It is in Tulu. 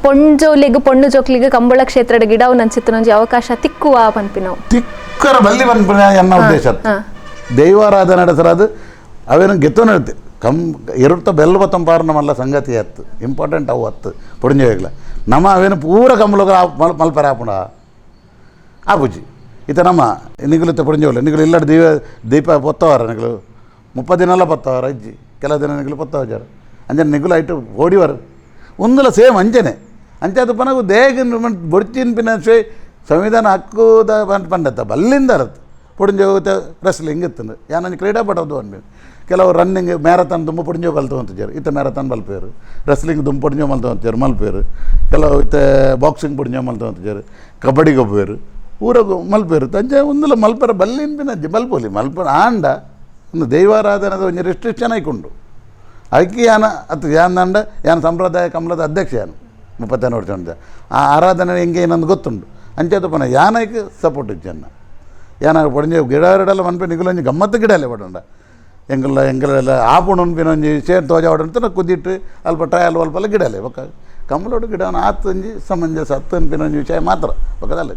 ಪೊಂಜೋಲೆಗ್ ಪೊಣ್ಣು ಜೋಕ್ಲೆಗ್ ಕಂಬುಳ ಕ್ಷೇತ್ರದ ಗಿಡವು ಒಂಜಿ ಅವಕಾಶ ತಿಕ್ಕುವ ಪನ್ಪಿನವು. ತಿಕ್ಕರ ಬಲ್ಲಿ ಪನ್ಪಿನ ಎನ್ನ ಉದ್ದೇಶ. ದೈವಾರಾಧನೆ ಸರಾದು ಅವೇನು ಗೆತ್ತೊನ ಕಂ ಎರುತ್ತ ಬೆಲ್ಲ ಬತ್ತಂಪಾರನ ಮಲ್ಲ ಸಂಗತಿ ಅತ್ತು, ಇಂಪಾರ್ಟೆಂಟ್ ಅವು ಅತ್ತು. ಪೊಡಿಂಜೋಗ್ಲ ನಮ್ಮ ಅವೇನು ಪೂರ ಕಂಬಳಗ ಮಲ್ಪರ ಆಪುಂಡ ಆಪುಜಿ. ಇತ್ತ ನಮ್ಮ ನಿಗುಲತ್ತ ಪೊಡಿಂಜೋಲ್ಲ ನಿಗುಲು ಇಲ್ಲಡ ದೀಪ ದೀಪ ಪೊತ್ತವಾರ ನಿಗುಲು 30 ದಿನಲ ಪತ್ತವಾರ ಇಜ್ಜಿ, ಕೆಲ ದಿನ ನಿಗುಲು ಪೊತ್ತವ ಅಂಚನೆ ನಿಗುಲು ಐಟು ಓಡಿವಾರ ಒಂದುಲ ಸೇಮ್ ಅಂಚನೆ ಅಂಚೆ. ಅದು ಪನಗು ದೇಗ ಬೊಡ್ಚಿನ ಪಿನ ಸಂವಿಧಾನ ಹಕ್ಕುದ ಪಂಡತ್ತ ಬಲ್ಲಿಂದ ಅರತ್ತು. ಪೊಡಿಂಜೋ ರೆಸ್ಲಿಂಗ್ ಇತ್ತಂದು ಯಾನೊಂಜಿ ಕ್ರೀಡಾಪಟು ಅನ್ಬೇಕು. ಕೆಲವು ರನ್ನಿಂಗ್ ಮ್ಯಾರಥಾನ್ ದುಂಬು ಪೊಡಿಂಜೋ ಕಲ್ತು ಇತ್ತ ಮ್ಯಾರಥಾನ್ ಮಲ್ಪೇರು, ರೆಸ್ಲಿಂಗ್ ದುಂಬು ಪೊಡಿಂಜೋ ಮಲ್ತು ಮಲ್ಪೇರು, ಕೆಲವು ಇತ್ತೆ ಬಾಕ್ಸಿಂಗ್ ಪೊಡಿಂಜೋ ಮಲ್ತು, ಕಬಡ್ಡಿ ಗೊಬ್ಬೇರು, ಊರಗು ಮಲ್ಪೇರು. ತಂಚೆ ಒಂದುಲ ಮಲ್ಪರ ಬಲ್ಲಿನ ಪಿನಜ್ಜಿ ಮಲ್ಪೊಲಿ ಮಲ್ಪ ಆಂಡ ಒಂದು ದೈವಾರಾಧನದ ಒಂಜಿ ರೆಸ್ಟ್ರಿಕ್ಷನ್ ಆಯ್ಕೊಂಡು ಐಕಿ ಯಾನ ಅತ್ತು ಯಾನ್ ಯಾನ್ ಸಂಪ್ರದಾಯ ಕಮಲದ ಅಧ್ಯಕ್ಷ ಯಾನು 35 ವರ್ಷ ಉಂಟು. ಆ ಆರಾಧನೆ ಹೆಂಗೆ ಏನಂದು ಗೊತ್ತುಂಟು. ಅಂಚೆ ಪನ ಯಾನೈಕ್ ಸಪೋರ್ಟ್ ಇಜ್ಜನ್ನ ಯಾನ ಪೊಡಿಂಜೆ ಗಿಡ ಮನ್ಪೆ ನಿಗುಲೊಂಜಿ ಗಮ್ಮತ್ತು ಗಿಡ ಅಲ್ಲೇ ಪಡಂಡ ಎಂಕಲ್ಲ ಎಂಕಲೆಲ್ಲ ಆಪುಂಡು ಉನ್ಪಿನ ಒಂಜಿ ಸೇರ್ ತೋಜಾವಡು ಕುದ್ದಿಟ್ಟು ಅಲ್ಪ ಟ್ರಯಲ್ ಅಲ್ಪಲ್ಲ ಗಿಡಲೆ ಬೊಕ್ಕ ಕಂಬಳೋಡು ಗಿಡ ಆತ್ ಒಂಜಿ ಸಮಂಜಸ ಅತ್ತು ಅನ್ಪಿನ ಒಂಜಿ ವಿಷಯ ಮಾತ್ರ ಬೊಕ್ಕದಲ್ಲ.